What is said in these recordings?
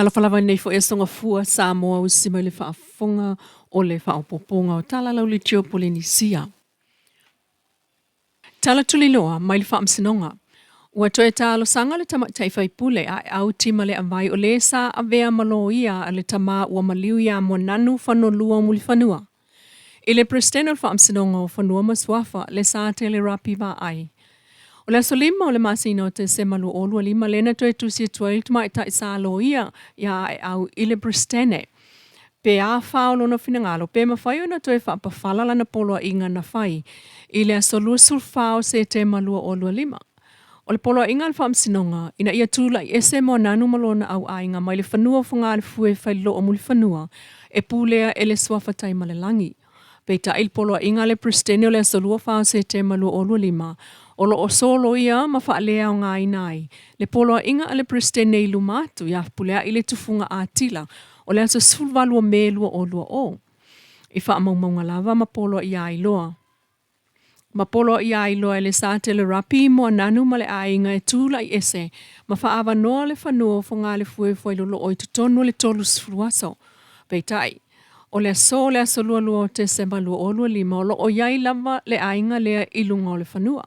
Talofa lava i lenei foi aso gafua Samoa usi mai le faafofoga o le faaopoopoga o Tala Laulitio Polenisia. Tala tuliloa mai le Faamasinoga. Ua toe talosaga le tamaitai faipule a Aeau Timaleavai o le sa avea ma loia a le tama ua maliu ia Moananu Fanolua Mulifanua i le Peresetene o le Faamasinoga o Fanua ma Suafa le Satele Rapi Vaai. O le aso 5 o le masina o Tesema 2025 lea na toe tusi atu ai le tamaitai sa loia iā Aeau i le Peresetene pe a fa o lona finagalo pe mafai ona toe faapafala lana poloaiga na fai i le aso 24 o Setema 2025. O le poloaiga a le Faamasinoga ina ia tulai ese Moananu ma lona auaiga mai le fanua o Fogalefue Failoo Mulifanua e pulea e le Suafa Taimalelagi. Peitai i le poloaiga a le Peresetene o le aso 24 o Setema 2025, o lo o soloia ma faaleaogaina ai le poloaiga a le Peresetene i luma atu ia Fepuleai le Tufuga Atila o le aso 18 o Me 2020. I faamaumauga lava ma poloaia ai loa. Ma poloaia ai loa e le Satele Rapi Moananu ma le aiga e tulai ese ma faaavanoa le fanua o Fogalefue Fuailoloo i totonu o le 30 aso. Peitai, o le aso o le aso 22 o Tesema 2025 o lo o i ai lava le aiga lea i luga o le fanua.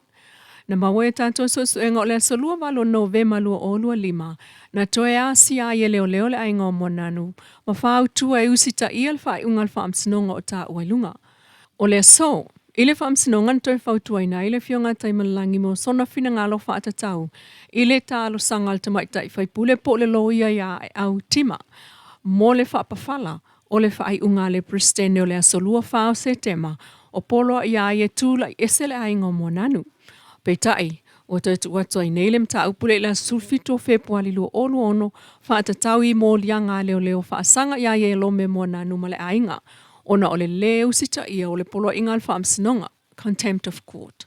Na maua e tatou suesuega o le aso 28 o Novema 2025, na toe asia ai e leoleo le aiga o Moananu ma fautua e usitaia le faaiuga a le Faamasinoga o taua i luga. O le aso, i le Faamasinoga na toe fautuaina ai le Afioga a Taimalelagi mo sona finagalo faatatau i le talosaga a le tamaitai faipule po o le loia iā Aeau Tima mo le faapafala o le faaiuga a le Peresetene o le aso 24 o Setema o poloaia ai e tulai ese le aiga o Moananu. Peitai, ua toe tuu atu ai nei le mataupu lea i le aso 17 o Fepuali 2026 faatatau i moliaga a leoleo faasaga iā ia e Lome Moananu ma le aiga ona o le lē usitaia o le poloaiga a le Faamasinoga, Contempt of Court.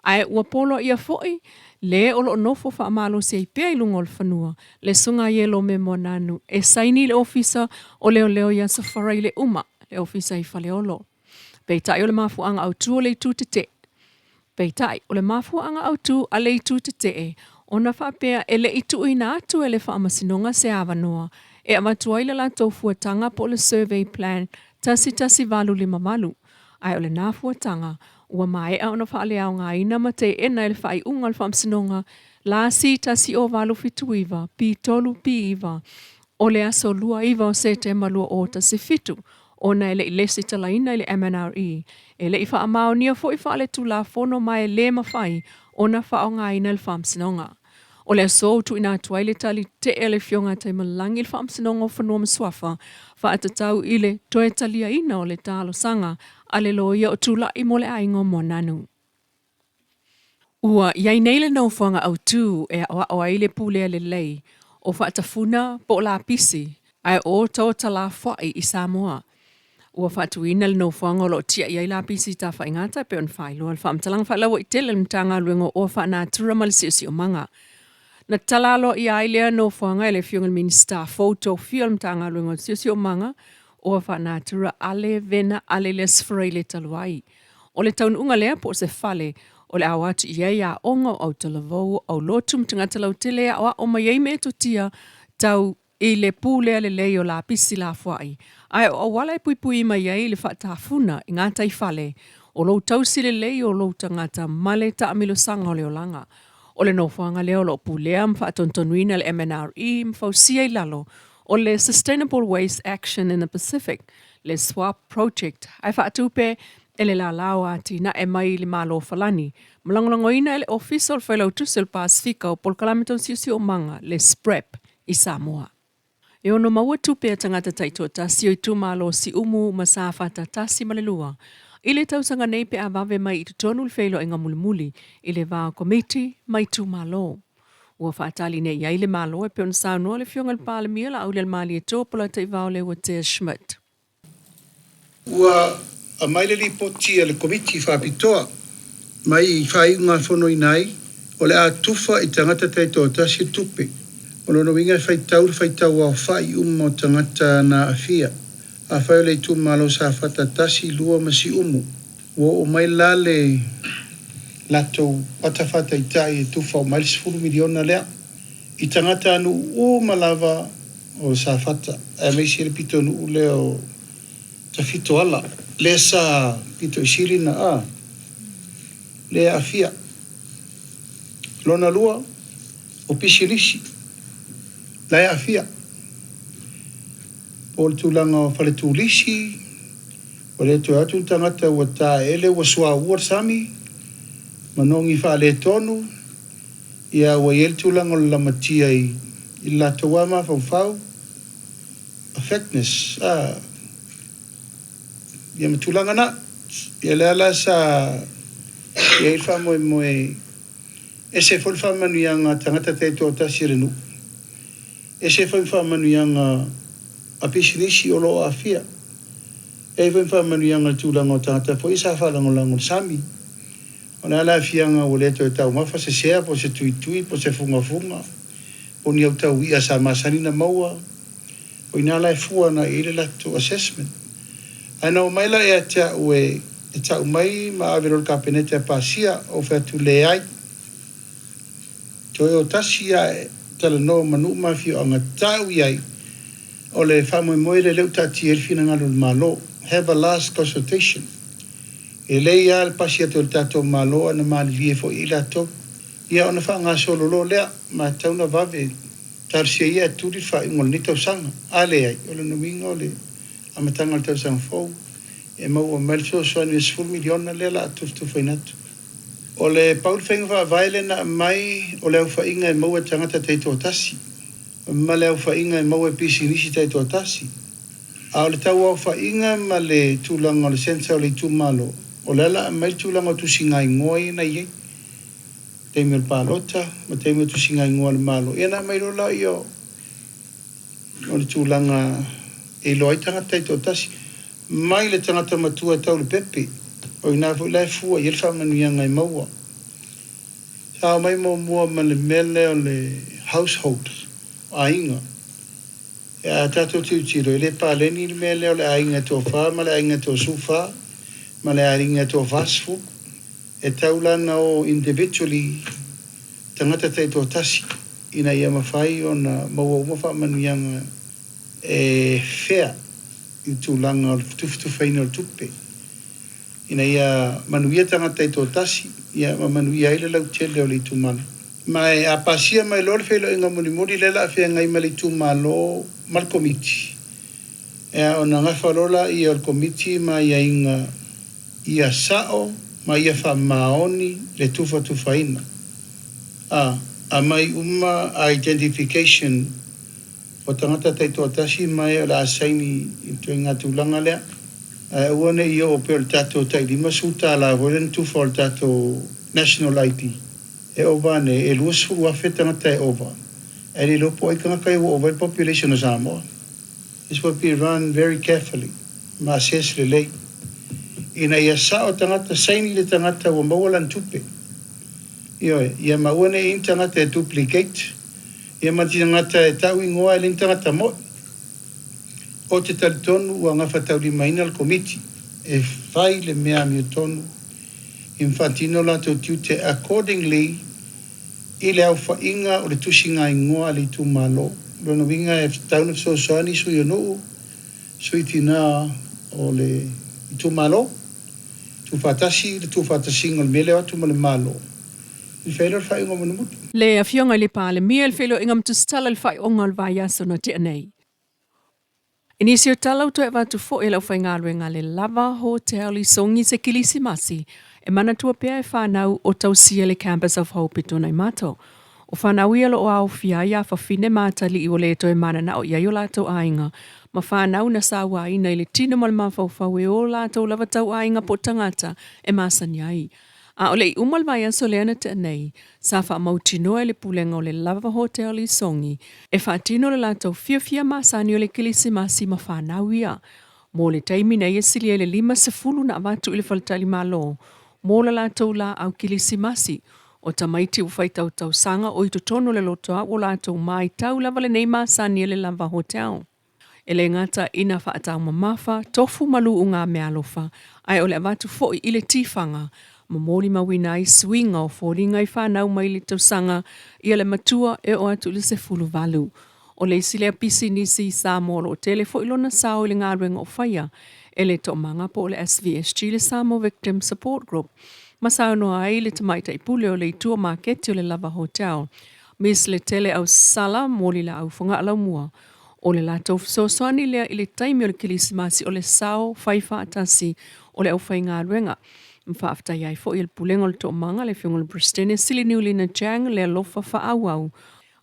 Ae ua poloaia foi le o lo o nofo faamalosi ai pea i luga o le fanua le Susuga ia Lome Moananu e saini i le Ofisa o Leoleo i Aso Faraile uma, le Ofisa i Faleolo. Peitai o le mafuaaga autu o le itu tetee. Peitai, o le mafuaaga autu a le itu tetee, ona faapea e le i tuuina atu e le Faamasinoga se avanoa e avatu ai le latou fuataga po o le Survey Plan 11858, ae o lena fuataga ua maea ona faaleaogaina ma teena e le faaiuga a le Faamasinoga Lasi 1079 P3 P9 o le aso 29 o Setema 2017, ona e le i lesitalaina i le MNRE, e le i faamaonia foi faaletulafono ma e le mafai ona faaaogaina e le Faamasinoga. O le aso ua tuuina atu ai le tali tetee a le Afioga a Taimalelagi i le Faamasinoga o Fanua ma Suafa faatatau i le toe taliaina o le talosaga a le loia o Tulai mo le aiga o Moananu. Ua i ai nei le nofoaga autu e aoao ai le pulea lelei o faatafuna po o lapisi ae o otaota lafoai i Samoa. Ua faatuina le nofoaga o lo o tiai ai lapisi tafaigata e pei ona faailoa le faamatalaga faalauaitele a le Matagaluega o Oa Faanatura ma le Siosiomaga. Na tatala aloaia ai lea nofoaga e le Afioga i le Minisita fou tofia o le Matagaluega o le Siosiomaga, Oa Faanatura Ale Vena Ale Les Freile talu ai. O le taunuuga lea po o se fale o le a o atu i ai aoga o autalavou, o aulotu ma tagata lautele e aoao mai ai metotia tau i le pulea lelei o lapisi lafoai, ae o auala e puipui mai ai le faatafuna i gataifale o lou tausi lelei o lou tagata ma le taamilosaga o le olaga. O le nofoaga lea o lo o pulea ma faatonutonuina e le MNRE ma fausia i lalo o le Sustainable Waste Action in the Pacific, le SWAP Project, ae faatupe e le lala o atinae mai le Malo o Falani, ma lagolagoina e le Ofisa o le Failautusi o le Pasefika o Polokalame Tau Siosiomaga, le SPREP, i Samoa. E ono maua tupe a tagata taitoatasi o itumalo Siumu ma Safata 1 ma le 2 i le tausaga nei pe a vave mai i totonu le feiloaiga mulimuli i le va o Komiti ma itumalo. Ua faatali nei i ai le Malo e pei ona saunoa le Afioga i le Palemia Laaulialemalietoa Polataivao Leuatea Schmidt. Ua aumai le lipoti a le Komiti Faapitoa mai i faaiugafonoina ai o le a tufa i tagata taitoatasi le tupe. O lona uiga e faitau le faitau aofai uma o tagata na aafia. Afai o le itumalo Safata 1, 2 ma Siumu, ua oo mai la le latou ata faataitai e tufa mai le $10 miliona lea i tagatanuu uma lava. o Safata aemaise le pitonuu lea o Tafitoala lea sa pito i sili na a lea e aafia. Lona lua, o pisinisi la e aafia po o le tulaga o fale turisi, ua le toe o atu ni tagata ua taeele ua suaua le sami ma nogi faaletonu, ia ua i ai le tulaga o le lamatia i le latou lava mafaufau, affectness, a, ia ma tulaga na. Ia lea la sa i ai le faamoemoe, ese foi le faamanuiaga a tagata taitoatasi a le nuu, ese foi ma faamanuiaga a pisinisi o lo o aafia. E i ai foi ma faamanuiaga i le tulaga o tagata foi ia sa faalagolago i le sami. O le a le aafiaga ua le toe taumafa se sea po o se tuitui po o se fugafuga po o ni au taui'a sa masani ona maua. O i ina la e fua agai i ai le latou assessment. Ae na omai la ia te au e tau mai ma ave loa i le Kapeneta e pasia, ou fai atu, Leai. Toe o tasi lava e talanoa ma nuu ma afioaga, tau i ai o le faamoemoe lea lea ua taatia ai le finagalo o le Malo. Have a last consultation. E lelei lava le pasi atu e le tatou Malo ae na malilie foi i latou. Ia ona faagasolo loa lea, ma e tatau ona vave talosia ia e tuli le faaiuga o lenei tausaga. A leai, o lona uiga o le amataga o le tausaga fou e maua mai le fesoasoani o le $10 miliona lea o le a tufatufaina atu. O le pau le faiga faavae lea na aumai o le aofaiga e maua e tagata taitoatasi ma le aofaiga e maua e pisinisi taitoatasi. A o le tauaofaiga ma le tulaga o le centre o le itumalo, o lea o le a aumai le tulaga o tusigaigoa ia na i ai, taimi o le palota ma taimi o tusigaigoa a le Malo, ia ona aumai loa lea o le tulaga e iloa ai tagata taitoatasi, mai le tagata matua e tau i le pepe, o i ina foi la e fua i ai le faamanuiaga e maua. Sa omai muamua ma le mea lea o le household, aiga. A tatou tilotilo, e le paleni le mea lea o le aiga e toafa ma le aiga e toasefulufa ma le aiga e toafa-sefulu. E tatau la ona o individually tagata taitoatasi ina ia mafai ona maua uma faamanuiaga e fair i le tulaga o le tufatufaina o le tupe ina ia manuia tagata taitoatasi ma manuia ai le lautele o le itumalo. Ma e a pasia mai loa le feiloaiga mulimuli lea o le a feagai ma le itumalo ma le Komiti, ona gafa loa lea o le Komiti ma aiaiga ia sao ma ia faamaoni le tufatufaina. A aumai uma identification o tagata taitoatasi ma e o le a saini i le ituaiga tulaga lea. Ae aua ne i oo pei o le tatou tai $50 foi lea na tufa o le tatou National ID. E ova ane, e 20,000 tagata e ova, ae le iloa po o ai tagata ia ua ova ai le population o Samoa. This will be run very carefully ma assess lelei ina ia sao tagata, saini le tagata ua maua lana tupe. Ioe, ia ma aua ne i i ni tagata e duplicate, ia ma ni tagata e tau igoa e le ni tagata moi. Ou te talitonu ua gafataulimaina le Komiti e fai le mea amiotonu i ma faatino latou tiute accordingly i le aofaiga o le tusigaigoa a le itumalo. O lona uiga e tatau ona fesoasoani sui o nuu, sui tina o le itumalo, tuufaatasi le tuufaatasiga o le mea lea o atu ma le Malo i le fai ai lea o le faaiuga mulimuli. Le Afioga i le Palemia i le feiloaiga ma tusitala i le faaiuga o le vaiaso na tea nei. I nisi o tala ua toe avatu foi e le aufaigaluega a le Lava Hotel i Sogi i se Kilisimasi, e manatua pea e fanau o tausia le Campus of Hope i Tuanaimato. O fanau ia o lo o aofia ai afafine ma atalii ua le toe mananao i ai o latou aiga, ma fanau na sauaina i le tino ma le mafaufau e o latou lava tauaiga po o tagata e masani ai. A o le i uma le vaiaso lea na tea nei, sa faamautinoa e le Pulega o le Lava Hotel i Sogi e faatino le latou fiafia masani o le Kilisimasi ma fanau ia. Mo le taimi nei e sili ai le 50 na avatu i le faletalimalo mo le latou laau Kilisimasi. O tamaiti ua faitau tausaga o i totonu o le lotoa ua latou maitau lava lenei masani e le Lava Hotel. E le gata ina faataumamafa, tofu ma luuga meaalofa, ae o le avatu foi i le tifaga, ma molimauina ai suiga o foliga i fanau mai le tausaga ia le matua e oo atu i le 18. O le isi lea pisinisi i Samoa o lo o tele foi lona sao i le galuega o faia e le Toomaga po o le SVSG, le Samoa Victim Support Group, ma saunoa ai le Tamaitai Pule o le Itu o Maketi o le Lava Hotel, Miss Letele Ausala Molilaau Fogaa Laumua. O le latou fesoasoani lea i le taimi o le Kilisimasi o le sao fai faatasi o le aufaigaluega. Ma faafetai ai foi e le Pulega o le Toomaga, le Afioga i le Peresetene Siliniulina Chang le alofa faaauau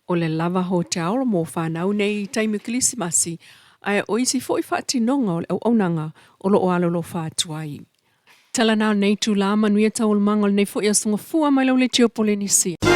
o le Lava Hotel mo fanau nei i taimi o Kilisimasi, ae o isi foi faatinoga o le auaunaga o lo o alolofa atu ai. Tala na o lenei itula, manuia taualumaga o lenei foi aso Gafua mai lau Leitio Polenisia.